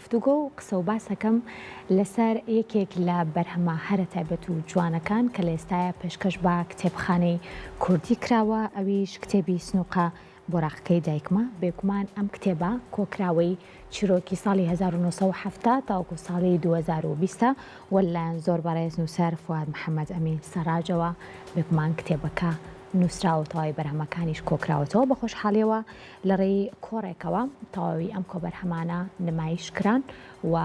گفتوگۆ و قسە و باسەکەم لەسەر یەکێک لە بەرهەمە هەرە تایبەت و جوانەکان کە لە ئێستایا پێشکەش بە کتێبخانەی کوردی کراوە ئەویش کتێبی سنوقە بۆراقەکەی دایکمە، بێگومان ئەم کتێبە کۆکراوەی چیرۆکی ساڵی 1970 تاوەکو ساڵی 2020 و لەلایەن زۆر بەڕێز نووسەر فواد محەمەد ئەمین سەڕاجەوە بێگومان کتێبەکە نووسراوە و تەواوی بەرهەمەکانیش کۆکراوەتەوە بە خۆشحاڵیەوە لە ڕێی کۆڕێکەوە تەواوی ئەم کۆبەرهەمانە نمایش کران و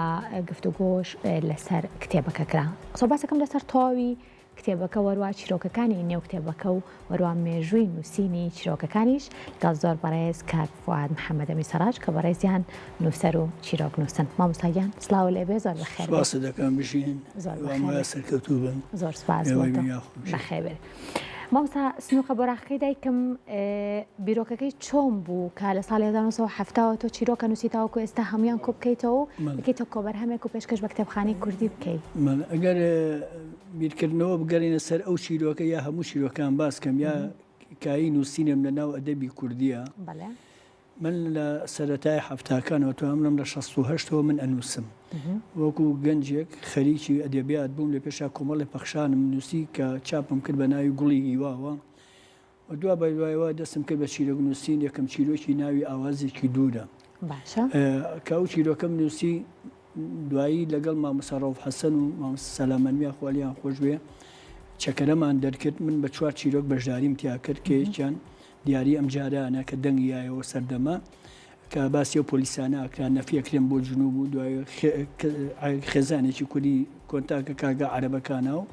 گفتوگۆش لەسەر کتێبەکە کرا قسە باسەکەم لەسەر تەواوی کتێبەکە وەروا چیرۆکەکانی نێو کتێبەکە و وەروا مێژووی نووسینی چیرۆکەکانیش لەگەڵ زۆر بەڕێز کاک فواد محەمەد ئەمین سەڕاج کە بەڕێزیان نووسەر و چیرۆک نووسن. مامۆستا گیان سڵاو لێ بێ زۆر بەخێر بێی. سپاست دەکەم بژین. زۆر هیوام بەخێر وایە بێی. سەرکەوتوو بن. زۆر سپاس بۆ ئێوەی تۆ. دنیا خۆش. بەخێر بێی. مامۆستا سنووقە بۆراخەکەی دایکم بیرۆکەکەی چۆن بوو کە لە ساڵی 1970 وە تۆ چیرۆکە نووسی تاوەکو ئێستا هەموویان کۆ بکەیتەوە و بکەیتە کۆبەرهەمێک و پێشکەش بە کتێبخانەی کوردی بکەی؟ بەڵێ ئەگەر بیرکردنەوە بگەرێنە سەر ئەو چیرۆکە یا هەموو چیرۆکان باس کەم یا کایی نووسینم لە ناو ئەدەبی کوردیە من لە سەرەتای حەفتاکانەوە توانم بڵێم لە 68ەوە من ئەنووسم وەکو گەنجێک خەریکی ئەدەبیات بووم لە پێشا کۆمەڵی پەخشانم نووسی کە چاپم کرد بە ناوی گوڵی هیواوە و دوا بە دوایەوە دەستم کرد بە چیرۆک نووسین، یەکەم چیرۆکی ناوی ئاوازێکی دوورە. باشە. کە ئەو چیرۆکەم نووسی، دوایی لەگەڵ مامۆستا ڕەوف حەسەن و مامۆستا سەلام مەنویا خوا لێیان خۆش بێ، چەکەرەمان دەرکرد، من بە چوار چیرۆک بەشداریم تیا کرد کە یەکیان دیاری ئەم جارانە کە دەنگ یایەوە سەردەمە، کە باسی ئەو پۆلیسانە ئەکرا نەفی ئەکرێن بۆ جنوب و دوای خێزانێکی کوردی کۆنتاکە کاگە عەرەبەکانە و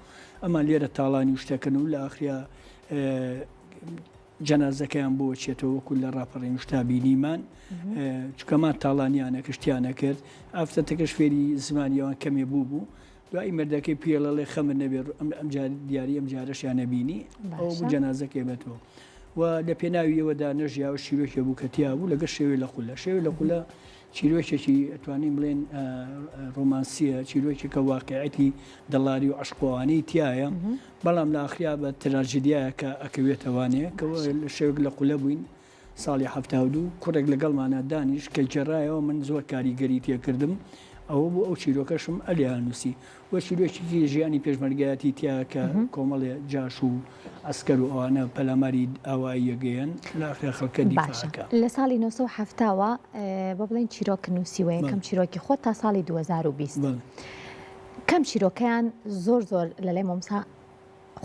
ئەمان لێرە تاڵانی و شتەکەن و لە ئاخریا جەنازەکەیان بۆ چێتەوە وەکو لە ڕاپەڕین شتا بینیمان چکەمان تاڵانیانە کشتیانە کرد ئافرەتەکەش فێری زمانی ئەوان کەمێ بوو بوو دوای مردەکەی پێڵەڵێ خەمە نەبێ ئەم جار دیاری ئەم جارەشیان نەبینی ئەو بوو جەنازەکەی بێتەوە و لە پێناوی ئەوەدا نەژیا و شیرۆکێ بوو کە تیا بوو لەگەر شێوێ لە قولە شێوێ لە قولە چیرۆکێکی ئەتوانین بڵێن ڕۆمانسیە چیرۆکێکە واقعەتی دەڵاری و عشقوانەی تایە بەڵام لە ئاخریا بە تراژیدیایە کە ئەکەوێتەوانێ کە لە شێوێک لە قولە بووین ساڵی 72 کوڕێک لەگەڵمانە دانیش کە گێڕایەوە من زۆر کاریگەری تێکردم ئەوە بوو ئەو چیرۆکەشم ئەلیا نووسی و چیرۆکێکی ژیانی پێشمەرگایەتی تیا کە کۆمەڵێ جاش و عەسکەر و ئەوانە پەلاماری ئاواییەگەیەن لە ئاخریا خەڵکە دیفاع باشە ئەکا. لە ساڵی 1970 وە با بڵێین چیرۆک نووسیوە یەکەم چیرۆکی خۆت تا ساڵی 2020 بەڵێ. کەم چیرۆکەیان زۆر زۆر لەلای مامۆستا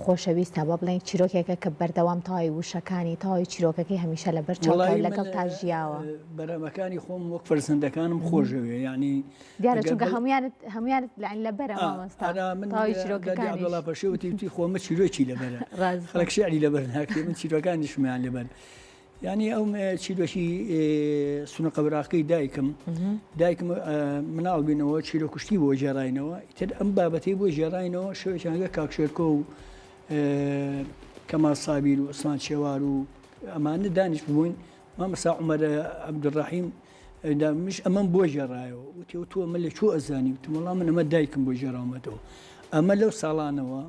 خۆشەویستە با بڵێین چیرۆکێکە کە بەردەوام تەواوی وشەکانی تەواوی چیرۆکەکەی هەمیشە لەبەر چاوتە و وەڵایی من لەگەڵ تا ژیاوە. بەرهەمەکانی خۆم وەک فەرزەندەکانم خۆشەوێ یانی دیارە ئەگەر چونکە بڵ هەموویانت هەموویانت لە لەبەرە ئا مامۆستا ئەرا من تەواوی دادی چیرۆکەکانیش عەبدوڵا پەشێو وتی وتی خۆ ئەمە چیرۆکی لەبەرە ڕاستە. خەڵک شیعری لەبەر ناکرێ من چیرۆکانیشمیان لەبەر یانی ئەو چیرۆکی سنوقە براکەی دایکم دایکم مناڵ بینەوە چیرۆکشتی بۆ گێڕاینەوە ئیتر ئەم بابەتەی بۆ گێڕاینەوە شەوێکیان کاک شێرکۆ و کەمال سابیر و عوسمان چێوار و ئەمانە دانیش بووین مامەسا عمەر عەبدولڕەحیم مش ئەمەم بۆ گێڕایەوە وتی و تۆ ئەمە لە کوێ ئەزانی وتم وەڵا من ئەمە دایکم بۆ گێڕاومەتەوە ئەمە لەو ساڵانەوە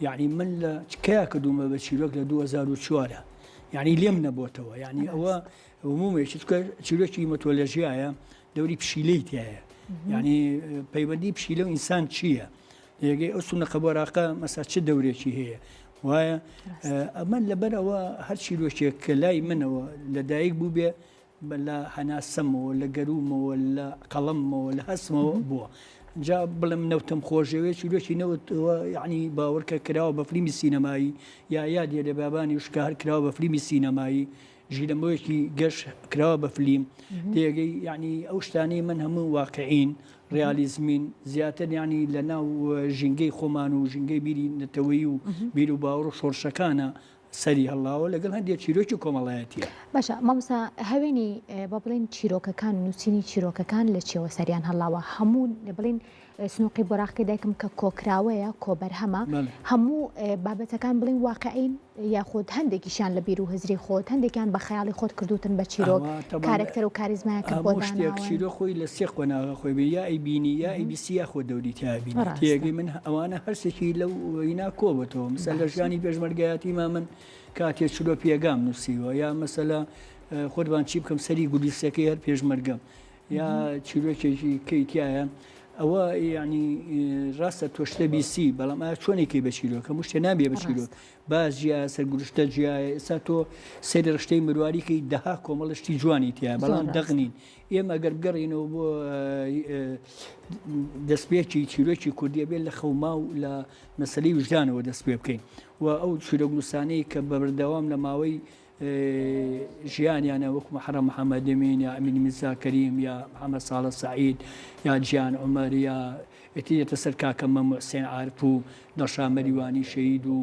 یعنی من لە کیا کردومە بە چیرۆک لە 2004 یعنی لێم نەبۆتەوە یعنی ئەوە عمومێکی چونکە چیرۆکی مەتۆلەژیایە دەوری پشیلەی تایە یعنی پەیوەندی پشیلە و ئینسان چییە لێگەی ئەو سونە قەبۆراقە مەسا چ دەورێکی هەیە وایە ئەمە لەبەر ئەوە هەر چیرۆکێک کە لای منەوە لەدایک بوو بێ لە هەناسەمەوە لە گەرومەوە لە قەڵەممەوە لە هەستمەوە بووە جا بڵێم نەوتم خۆشەوێ چیرۆکی نەوت یعنی باوەڕکە کراوە بە فلیمی سینەمایی یا یادیە لە بابانی وشکە هەر کراوە بە فلیمی سینەمایی ژیرەمەوەیەکی گەش کراوە بە فلیم تێگەی یعنی ئەو شتانەی من هەموو واقعین ڕیالیزمین زیاتر یعنی لە ناو ژینگەی خۆمان و ژینگەی بیری نەتەوەیی و بیر و باوەڕ و شۆڕشەکانە سەری هەڵاوە لەگەڵ هەندێک چیرۆکی کۆمەڵایەتیە. باشە مامۆستا هەوێنی با بڵێین چیرۆکەکان نووسینی چیرۆکەکان لە چیەوە سەریان هەڵاوە هەموو بڵێین سنوقی بۆراقی دایکم کە کۆکراوەیە کۆبەرهەمە هەموو بابەتەکان بڵین واقعین یاخود هەندێکیشیان لە بیر و هزری خۆت هەندێکیان بە خەیاڵی خۆت کردوتن بە چیرۆک کارەکتەر و کاریزمایەکە بۆ شتێک چیرۆ خۆی لە سێ قۆناغە خۆی بێ یا ئەیبینی یا ئەیبیسی یا خۆ دەوری تیا بینی تێگەی من ئەوانە هەرسێکی لەو وینا کۆبێتەوە مەسەلەن لە ژیانی پێشمەرگایەتیما من کاتێ چلۆ پێگام نووسیوە یا مەسەلە خۆتبان چی بکەم سەری گولیسەکەی هەر پێشمەرگەم. یا چیرۆکێکی کەی تایە ئەوە یعنی ڕاستە تۆ شتە بیسی بەڵام ئایا چۆنێکی بە چیرۆک هەموو شتێ نابێ بە چیرۆک باز جیا سەرگورشتە جیایە ئێستا تۆ سەیری ڕشتەی مرواریکەی دەها کۆمەڵە شتی جوانی تیا بەڵام دەق نین ئێمە گەر بگەڕینەوە بۆ دەستپێکی چیرۆکی کوردیە بێت لە خەوما و لە مەسلەی وژدانەوە دەست پێ بکەین و ئەو چیرۆکنووسانەی کە بە بەردەوام لە ماوەی ژیانیانە وەکو محەرەم محەممەد ئەمین یا ئەمین میرزا کەریم یا محەممەد ساڵە سەعید یا جیان عومەر یا ئیتر سەر کاکە مەم و حسێن عارف و دڵشاد مەریوانی شەهید و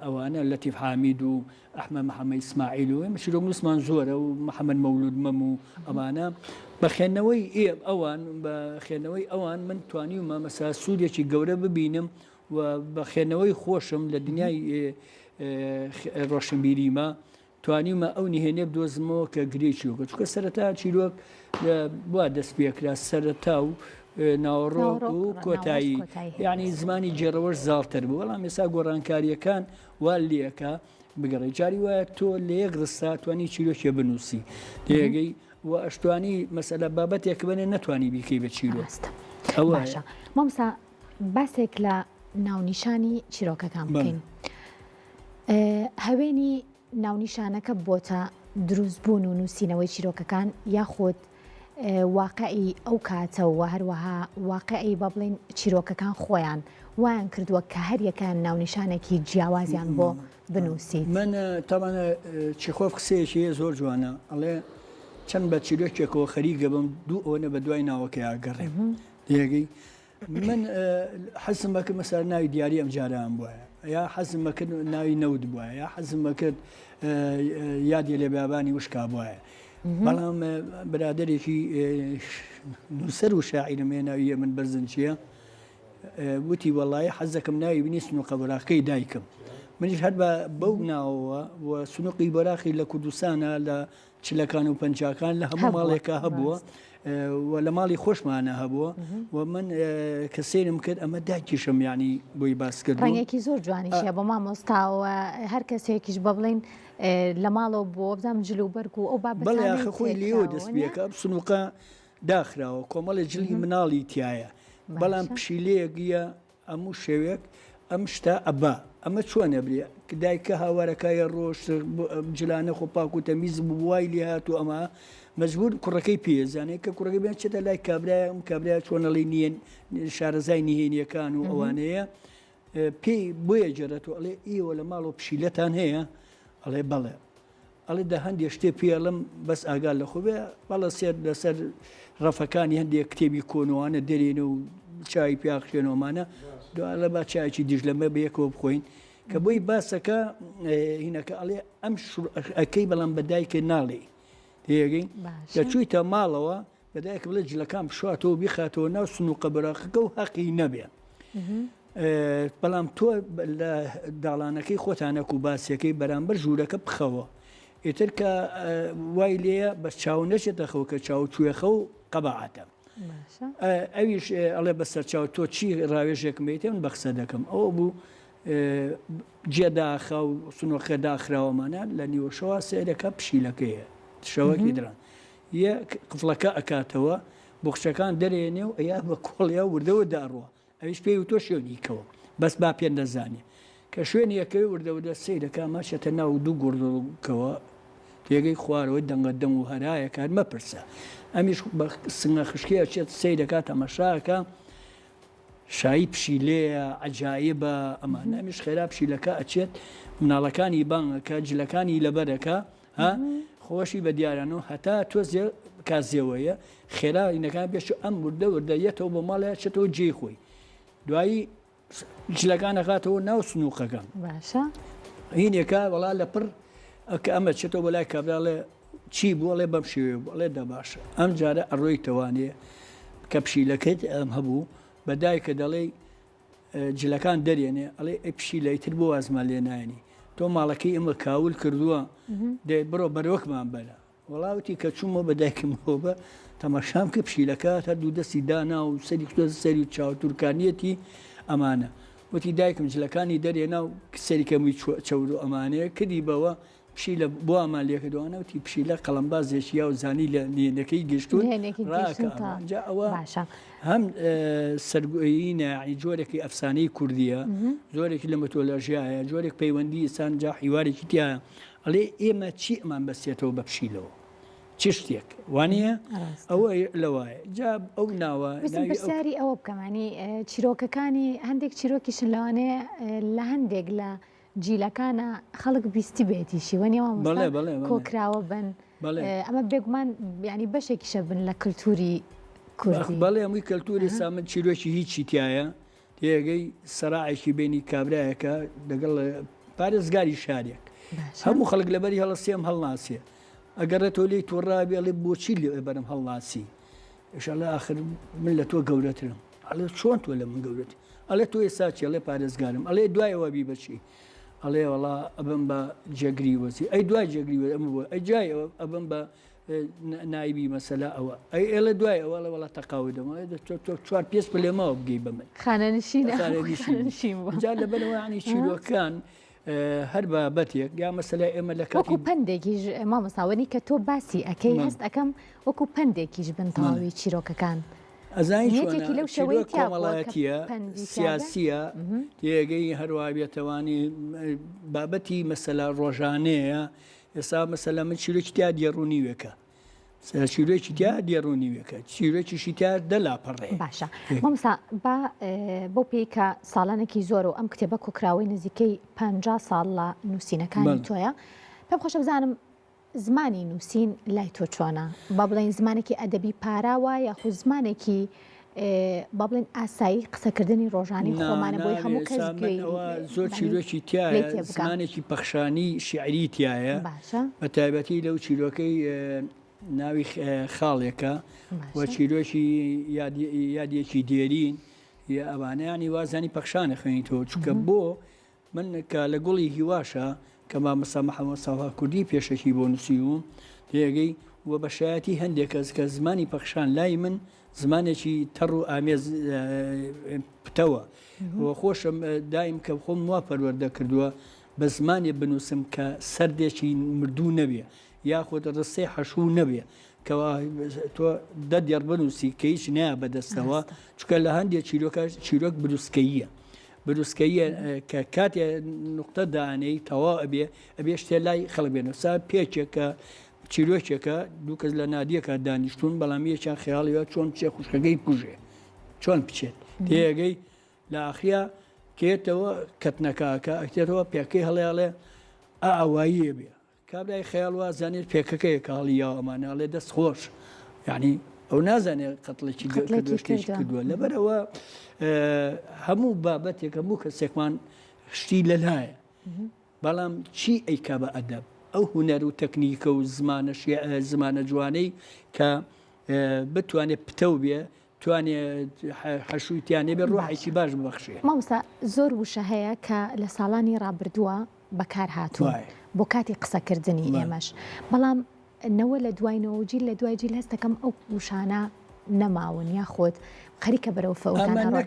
ئەوانە لەتیف حامید و ئەحمەد محەممەد ئیسماعیل و ئێمە چیرۆکنووسمان زۆرە و محەممەد مەولود مەم و ئەمانە بە خوێندنەوەی ئێ ئەوان بە خوێندنەوەی ئەوان من توانیومە مەسا سوودێکی گەورە ببینم و بە خوێندنەوەی خۆشم لە دنیای ڕۆشنبیریمە توانیومە ئەو نهێنیە بدۆزمەوە کە گرێی چیرۆکە چونکە سەرەتا چیرۆک وا دەست پێکرا سەرەتا و ناوەڕۆک و کۆتایی یعنی زمانی گێڕەوەش زاڵتر بوو بەڵام ئێستا گۆڕانکاریەکان وا لەکە بگەڕێ جاری وایە تۆ لە یەک ڕستا توانی چیرۆکێ بنووسی تێگەی و ئەشتوانی مەسەلە بابەتێک بنێ نەتوانی بیکەی بە چیرۆک ئەوە باشە مامۆستا باسێک لە ناونیشانی چیرۆکەکان بکەین. هەوێنی ناونیشانەکە بۆتە دروستبوون و نووسینەوەی چیرۆکەکان یاخود واقعی ئەو کاتە و هەروەها واقعی بە بڵین چیرۆکەکان خۆیان وایان کردووە کە هەریەکان ناونیشانێکی جیاوازیان بۆ بنووسیت. من تاوانە چیخۆف قسەیەکی هەیە زۆر جوانە ئەڵێ چەند بە چیرۆکێکەوە خەریکە بم دوو ئەوەنە بە دوای ناوەکەیا گەڕێم تێگەی من حەزم بەکرد مەسەر ناوی دیاری ئەم جاران بواە یا حەزم بەکرد ناوی نەوت بواە یا حەزم بەکرد یادی لە بیابانی وشکا بواە بەڵام برادێکی نووسەر و شاعیرم هەیە ناوی من بەرزن چییە وتی وەڵی حەزەکەم ناوی بنی سنوقە بەراقەی دایکم منیش هەر بە بەو ناوەوە و سنوقی بەراقی لە کوردستانە لە چلەکان و پەنجاکان لە هەموو ماڵێکا هەبووە و لە ماڵی خۆشمانە هەبووە و من کە سەیرم کرد ئەمە داکیشم ینی بۆی باس کرد ڕەنگێکی زۆر جوانیشە بۆ مامۆستاوە هەر کەسێکیش بە بڵین لە ماڵەوە بۆ بزانام جل و بەرگ و ئەو بابەتانەی بەڵێ خۆی لێوە دەست پێکە ئەم سنووقە داخراوە کۆمەڵی جلی مناڵی تایە بەڵام پشیلەیەک ئەموو شەوێک ئەم شتە ئەبا. ئەمە چۆن ئەبرێ؟ دایکە هاوارەکایە ڕۆشت جلانە خۆ پاک و تەمیز بوو وای لێ هات و ئەمە مەجبور کوڕەکەی پێ زانێ کە کوڕەکەی بێن چێتە لای کابرای ئەم کابرای چۆنەڵی نییە شارەزای نهێنیەکان و ئەوانەیە پێی بۆیە جێرەتەوە ئەڵێ ئێوە لە ماڵەوە پشیلەتان هەیە ئەڵێ بەڵێ ئەڵێ دە هەندێ شتێ پێ ئەڵێم بەس ئاگا لە خۆ بێ بەڵە سێر لەسەر ڕەفەکانی هەندێک کتێبی کۆنوانە دەرێنە و چای پیاخشێنەوەمانە دوالە با چایکی دیش لەمە بەیەکەوە بخۆین کە بۆی باسەکە هینەکە ئەڵێ ئەم ئەەکەی بەڵام بە دایکە ناڵێ تێگەی لە چوویتە ماڵەوە بە دایکە بڵێ جلەکان بشاتەوە بیخاتەوە ناو سنووقە بەراقەکە و هەقی نەبێ. بەڵام تۆ لە داڵانەکەی خۆتانەک و باسیەکەی بەرامبەر ژوورەکە بخەوە ئیتر کە وای لێیە بەس چاو نەچێتە خەو کە چاو چوێ خەو قەباعەتە ئەویش ئەڵێ بەسەر چاو تۆ چی ڕاوێژێکم بێتێ من بە قسە دەکەم ئەوە بوو جێ داخا و سنۆخە داخراوەمانە لە نیوەشەوە سێرەکە پشیلەکەیە شەوەکی دران یە قفڵەکە ئەکاتەوە بۆخچەکان دەرێنێ و ئەیا بە کۆڵیا وردەوە داڕوە ئەویش پێی وتوە شوێنی کەوە بەس با پێت نەزانێ کە شوێنی ئەکەوێ وردە وردە سەیرەکا ماچێتە ناو دوو گوڕدڵکەوە تێگەی خوارەوە دەنگە دەنگ و هەرایەک هەر مەپرسە ئەمیش بە سنگە خشکی ئەچێت سەیرەکا تەمەشاکە شایی پشیلەیە عەجایبە ئەمانە ئەمیش خێرا پشیلەکە ئەچێت مناڵەکانی بانگەکە جلەکانی لەبەرەکە ها خۆشی بە دیارانەوە هەتا تۆزێ کازێوەیە خێرا ئینەکان پێش ئەم وردە وردە یەتەوە بۆ ماڵێ چێتەوە جێی خۆی دوایی جلەکان ئەخاتەوە ناو سنووقەکە باشە هینێکە وەڵا لە پڕ کە ئەمە چێتەوە بۆ لای کابراڵێ چی بوو ئەڵێ بەم شێوێ بوو ئەڵێ دە باشە ئەم جارە ئەڕۆیتەوانێ کە پشیلەکەت ئەم هەبوو بە دایکە دەڵێی جلەکان دەرێنێ ئەڵێ ئەی پشیلە ئیتر بۆ وازمان لێ نایەنی تۆ ماڵەکەی ئێمە کاول کردووە دێ بڕۆ بەرۆکمان بەرە وەڵا وتی کە چوومەوە بە دایکمەوە بە تەماشام کە پشیلەکە هەردوو دەستی دانا و سەری خستە سەری و چاو تورکانیەتی ئەمانە وتی دایکم جلەکانی دەرێنا و سەری کەمی چەور و ئەمانەیە کردی بەوە. پشیلە بۆ ئامان لێکردوانە وتی پشیلە قەڵەمبازێکی یا و زانی لە نێنەکەی گەشتون نهێنێکی گەیشتن تا جا ئەوە باشە هەم سەرگویینە یعنی جۆرێکی ئەفسانەی کوردیە جۆرێکی لە متۆلۆژیایە جۆرێک پەیوەندی ئینسان جا حیوارێکی تایە ئەڵێ ئێمە چی ئەمان بەستێتەوە بە پشیلەوە چ شتێک وانە ئەوە لەوایە جا ئەو ناوە پرسیاری ئەوە بکەمانی چیرۆکەکانی هەندێک چیرۆکیشن لەوانەیە لە هەندێک لە جیلەکانە خەڵک بیستبێتیشی وەنیە مامۆستا کۆکراوە بن ئەمە بێگومان ینی بەشێکیشە بن لە کللتوری کوردی بەڵێ هەمووی کەلتوری سا من چیرۆکی هیچی تایە تێگەی سەراعێکی بینی کابراایەکە لەگەڵ پارێزگاری شارێک هەموو خەڵک لەبەری هەڵەسێم هەڵناسێ ئەگەڕێتەوە لێی توڕابێ ئەڵێ بۆچی لێ بەرم هەڵناسی ئیشەڵا ئاخر من لە تۆ گەورەترم ئەڵێ چۆن تۆ لە من گەورەتی ئەڵێ تۆ ئێستا چی ئەڵێ پارێزگارم ئەڵێ دوای ئەوە بی بەچی ئەڵێ وەڵا ئەبم بە جێگری وەزیر ئەی دوای جێگری وەزیر ئەمە بۆ ئەی جای ئەوە ئەبم بە نایبی مەسەلا ئەوە ئەی ئێڵێ دوای ئەوە ئەڵێ وەڵا تەقاوی دەم ئەڵێ تۆ تۆ چوار پێس پلێماوە بگەی بە من خانەنشین خانەنشین جا لەبەرەوە ینی چیرۆکان هەر بابەتێک یا مەسەلە ئێمە لە کاتی وەکو پەندێکیش مامۆستا وەنی کە تۆ باسی ئەکەی هەست ئەکەم وەکو پەندێکیش بن تەواوی چیرۆکەکان. ئەزانی چۆنە لەو شێوەی کۆمەڵایەتیە سیاسیە تێگەی هەروە بێتەوانی بابەتی مەسەلا ڕۆژانەیە ئێستا مەسەلا من چیرۆکی تیا دێڕوونیوێکە چیرۆکی تیا دێڕ و نیوێکە چیرۆکیشی تیا دە لاپەڕەیە. باشە مامۆستا با بەو پێی کە ساڵانێکی زۆرە و ئەم کتێبە کۆکراوەی نزیکەی 50 ساڵ لە نووسینەکانی تۆیە پێم خۆشە بزانم زمانی نووسین لای تۆ چۆنە با بڵێن زمانێکی ئەدەبی پاراوە یاخود زمانێکی با بڵێن ئاسایی قسەکردنی ڕۆژانی خۆمانە بۆی هەموو کەس گوێی زۆر چیرۆکی تایە زمانێکی پەخشانی شیعری تایە بە تایبەتی لەو چیرۆکەی ناوی خاڵێکە و چیرۆکی یادێکی دێرین یا ئەوانەیانی وازانی پەخشانە خوێنیتەوە چکە بۆ من کە لە گوڵی هیواشە کە مامۆستا محەمەد ساڵح کوردی پێشەکی بۆ نووسیوم، تێگەی و بە شایەتی هەندێک کەس کە زمانی پەخشان لای من زمانێکی تەڕ و ئامێز پتەوە و خۆشم دایم کە خۆم وا پەروەردە کردووە بە زمانێ بنووسم کە سەردێکی مردوو نەبێ یاخود ڕستەی حەشوو نەبێ کەوا تۆ دە دێڕ بنووسی کە هیچ نایە بەدەستەوە چونکە لە هەندێک چیرۆکە چیرۆک بروسکەییە بروسکەییە کە کاتێ نوقتە دانێی تەواو ئەبێ ئەبێ شتێ لای خەڵک بێنەوە سا پێکێکە چیرۆکێکە دوو کەس لە نادیەکە دانیشتون بەڵام یەکیان خەیاڵی وایە چۆن بچێ خوشکەکەی بکوژێ چۆن بچێت تێگەی لە ئاخریا کێتەوە کەتنەکە کە ئەکتێتەوە پێکەی هەڵێ ئەڵێ ئا ئاواییە بێ کابرای خەیاڵ وا زانێت پێکەکەیە کە هەڵی یاوە ئەمانە ئەڵێ دەست خۆش یعنی ئەو نازانێت قەتڵێکی کردووە شتێکی کردووە لەبەرەوە هەموو بابەتێک هەموو کەسێکمان شتی لەلایە بەڵام چی ئەیکا بە ئەدەب ئەو هوەر و تەکنیکە و زمانە زمانە جوانەی کە بتوانێت پتەو بێ توانێ حەشووی تیا نەبێ ڕۆحێکی باش ببەخشێ. مامۆستا زۆر وشە هەیە کە لە ساڵانی ڕابردووە بەکار هاتوون بۆ کاتی قسەکردنی ئێمەش بەڵام نەوە لە دوای نەوە و جیل لە دوای جیل هەست دەکەم ئەو وشانە نەماون یاخود خەریکە بەرەو فەوتان ئەڕۆن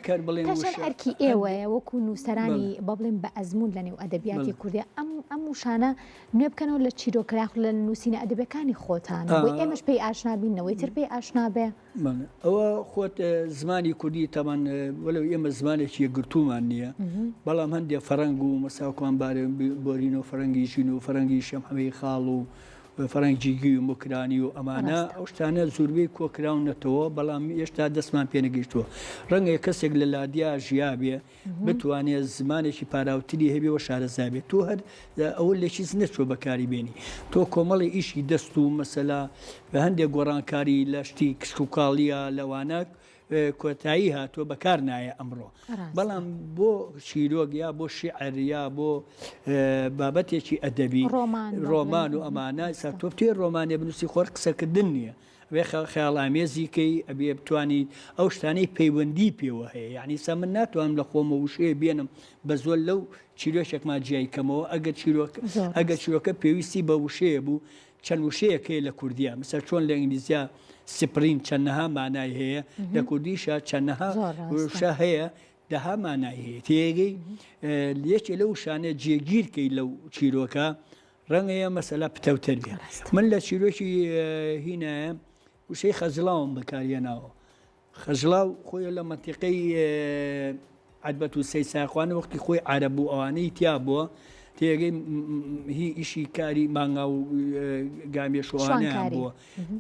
تا چەند ئەرکی ئێوەیە وەکو نووسەرانی با بڵێم بە ئەزموون لە نێو ئەدەبیاتی کوردی ئەم ئەم وشانە نوێ بکەنەوە لە چیرۆکە یاخود لە نووسینە ئەدەبیەکانی خۆتان بۆی ئێمەش پێی ئاشنا بین نەوەی تر پێی ئاشنا بێ. بەڵێ ئەوە خۆت زمانی کوردی تەمان وەلو ئێمە زمانێکی یەکگرتوومان نییە بەڵام هەندێک فەرەنگ و مەساکوان بارێ بۆرین و فەرەنگی ژین و فەرەنگی شەمحەمەی خاڵ و فەرەنگی گی و مکرانی و ئەمانە ئەو شتانە زوربەی کۆکراونەتەوە بەڵام هێشتا دەستمان پێنەگەیشتووە ڕەنگە کەسێک لە لادیا ژیابێ بتوانێت زمانێکی پاراوتری هەبێ و شارەزا بێت تۆ هەر ئەوە لە چیز نەچوە بەکاری بێنی تۆ کۆمەڵی ئیشی دەست و مەسەلا بە هەندێک گۆڕانکاری لە شتی کشتوکاڵیە لەوانە کۆتایی هاتووە بەکار نایە ئەمڕۆ بەڵام بۆ چیرۆک یا بۆ شیعر یا بۆ بابەتێکی ئەدەبی ڕۆمان و ئەمانە سا تۆ بتێ ڕۆمانێ بنووسی خۆر قسەکردن نییە ئەبێ خەیاڵئامێزی کەی، ئەبێ بتوانی ئەو شتانەی پەیوەندی پێوە هەیە، یانی ئیستا من ناتوانم لە خۆمەوە وشەیە بێنم بە زۆر لەو چیرۆکێکما جیای کەمەوە، ئەگەر چیرۆک ئەگەر چیرۆکە پێویستی بە وشەیە بوو چەند وشەیەک هەیە لە کوردیا مەسەل چۆن لە ئینگلیزیا spring چەندەها مانای هەیە لە کوردیشا چەندەها وشە هەیە دەها مانای هەیە تێگەی یەکێ لەو وشانە جێگیر کەی لەو چیرۆکە. ڕەنگەیە مەسەلە پتەوتر بێ. من لە چیرۆکی هینایە وشەی خەجڵاوم بەکارهێناوە. خەجڵاو خۆی لە مەنتیقەی عەتبەت و سەی ساخوانە وەختی خۆی عەرەب و ئەوانەی تیا بووە تێگەی هی ئیشی کاری مانگا و گامێش و ئەوانەیان بووە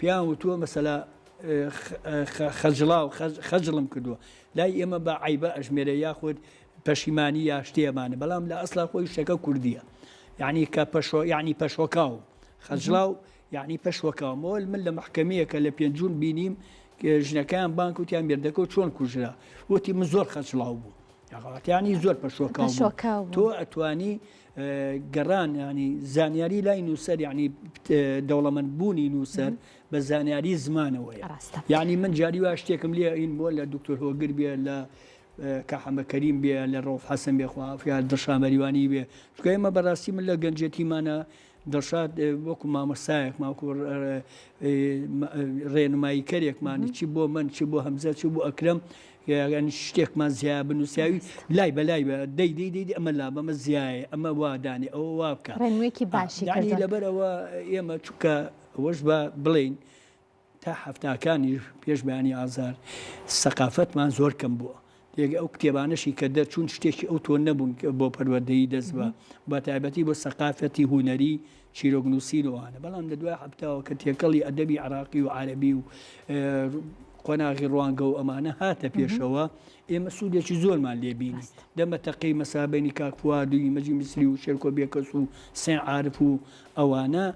پێیان وتووە مەسەلا خەجڵاو خەجڵم کردووە لای ئێمە بە عیبە ئەژمێرە یاخود پەشیمانی یا شتێمانە بەڵام لە ئەسلا خۆی شتەکە کوردیە یعنی کە پەشۆ یعنی پەشۆکاو خەجڵاو یعنی پەشۆکاو مۆل من لە مەحکەمەیەکە لە پێنجون بینیم ژنەکەیان بانگ وتیان مێردەکە چۆن کوژرا وتی من زۆر خەجڵاو بوو یعنی زۆر پەشۆکاو تۆ ئەتوانی گەڕان ینی زانیاری لای نووسەر ینی دەوڵەمەند بوونی نووسەر بە زانیاری زمانەوەیە یعنی من جاری وا شتێکم لێ ئین بۆ لە دکتۆر هۆگر بێ لە کاک حەمە کەریم بێ لە ڕەوف حەسەن بێ خوا عافیا دڵشاد مەریوانی بێ چونکە ئێمە بەڕاستی من لە گەنجێتیمانە دڵشاد وەکو مامۆستایەکمان وەکو ڕێنماییکەرێکمان چی بۆ من چی بۆ هەمزە چی بۆ ئەکرەم یعنی شتێکمان زیایە بنووسیاوی لای بە لای بە دەی دەی دەی ئەمە لا بەمە زیایە ئەمە وا دانێ ئەوە وا بکە ڕێنوێکی باشی یعنی لەبەرەوە ئێمە چونکە ئەوەش بە بڵێین تا حەفتاکانیش پێش بەیانی ئازار سەقافەتمان زۆر کەم بووە. یەک ئەو کتێبانەشی کە دەرچوون شتێکی ئەو تۆ نەبوون بۆ پەروەردەیی دەست بە بە تایبەتی بۆ سەقافەتی هونەری چیرۆک نووسین و ئەوانە بەڵام لە دوای حەفتاوە کە تێکەڵی ئەدەبی عراقی و عەرەبی و قۆناغی ڕوانگە و ئەمانە هاتە پێشەوە ئێمە سوودێکی زۆرمان لێ بینی دەمە تەقەی مەسابەینی کاک فواد و ئیمەجی میسری و شێرکۆ بێکەس و حسێن عارف و ئەوانە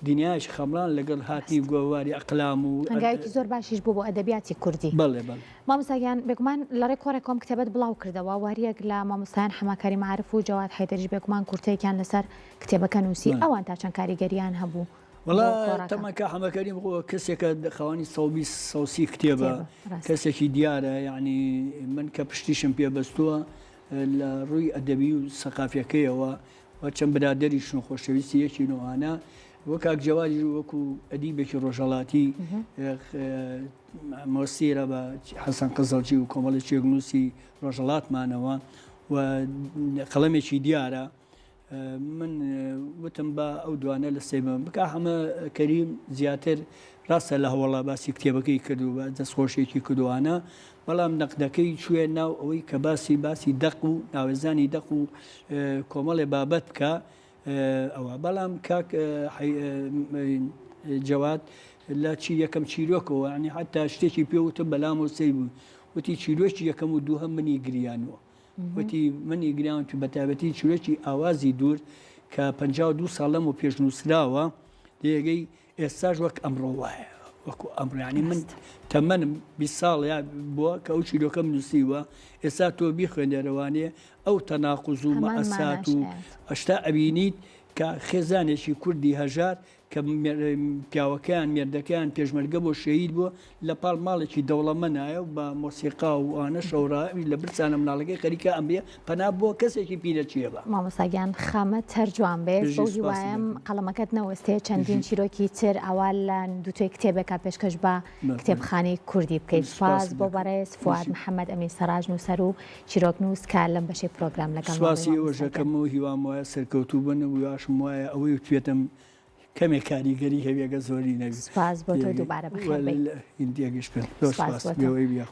دنیایەکی خەمڵان لەگەڵ هاتنی گۆڤاری ئەقلام و. هەنگاوێکی زۆر باشیش بوو بۆ ئەدەبیاتی کوردی. بەڵێ بەڵێ. مامۆستا گیان بێگومان لە ڕێی کۆڕێکەوە ئەم کتێبەت بڵاو کردەوە و هەریەک لە مامۆستایان حەمە کەریم عارف و جەواد حەیدەریش بێگومان کورتەیەکیان لەسەر کتێبەکە نووسی ئەوان تا چەند کاریگەرییان هەبوو بۆ وەڵا کۆڕەکە؟ تەمەن کاک حەمە کەریم خۆ کەسێکە خاوەنی 120 130 کتێبە کتێبە ڕاستە. کەسێکی دیارە یەعنی من کە پشتیشم پێ بەستووە لە ڕووی ئەدەبی و سەقافیەکەیەوە و چەند برادەریشن و خۆشەویستی یەکین و ئەوانە وە کاک جەوادیش وەکو ئەدیبێکی ڕۆژهەڵاتی مۆسیرە بە حەسەن قزڵچی و کۆمەڵی چێگنووسی ڕۆژهەڵاتمانەوە و قەڵەمێکی دیارە من وتم بە ئەو دوانە لە سێبم بکە حەمە کەریم زیاتر ڕاستە لە هەوڵە باسی کتێبەکەی کرد و بە دەستخۆشیێکی کردوانە بەڵام نەقدەکەی چووە ناو ئەوەی کە باسی باسی دەق و ناوێزانی دەق و کۆمەڵێ بابەت بکە ئەوە بەڵام کاک جەواد لە چی یەکەم چیرۆکەوە ینی حتا شتێکی پێوتم بەلام و سەی بوو وتی چیرۆکی یەکەم و دووهەم منی گریانەوە وتی منی گریان بە تایبەتی چیرۆکی ئاوازی دوور کە 52 ساڵ لەم و پێش نووسراوە لێگەی ئێستاش وەک ئەمڕۆ وایە وەکو ئەمڕۆ یانی من تەمەنم 20 ساڵ یا بووە کە ئەو چیرۆکەم نووسیوە ئێستا تۆ بیخوێنەرەوانێ ئەو تەناقوز و مەئەسات و ئەشتا ئەبینیت کە خێزانێکی کوردی هەژار کە پیاوەکەیان مێردەکەیان پێشمەرگە بۆ شەهید بووە لە پاڵ ماڵێکی دەوڵەمەنایە و بە مۆسیقا و ئەوانە شەورا ئەویش لە برسانە مناڵەکەی خەریکە ئەمرێ پەنا بۆ کەسێکی پیرەچیە بە. مامۆستا گیان خەمت هەر جوان بێت بژی بەو سوپاست هیوایەم دەکەم. قەڵەمەکەت نەوەستێ چەندین بژی. چیرۆکی تر ئاوا لە دووتوێی کتێبێکا پێشکەش بە بەڵێ. کتێبخانەی کوردی بکەیت سوپاس سوپاست بۆ دەکەم. بەڕێز فواد بژی. محەمەد ئەمین سەڕاج نووسەر و چیرۆکنووس کە لەم بەشەی پرۆگرام لەگەڵمان بووی سوپاسی ئێوەش مامۆستا گیان. ئەکەم و هیوام وایە سەرکەوتوو بن و هیواشم وایە ئەوەی وتوێتم کەمێک کاریگەری هەبێ گەر زۆری نەبێ. سوپاس بۆ تۆ دووبارە بەخێر بێی. تێگەیشتن. زۆر سوپاس سوپاس. بۆ تۆ. بێوەی بیا.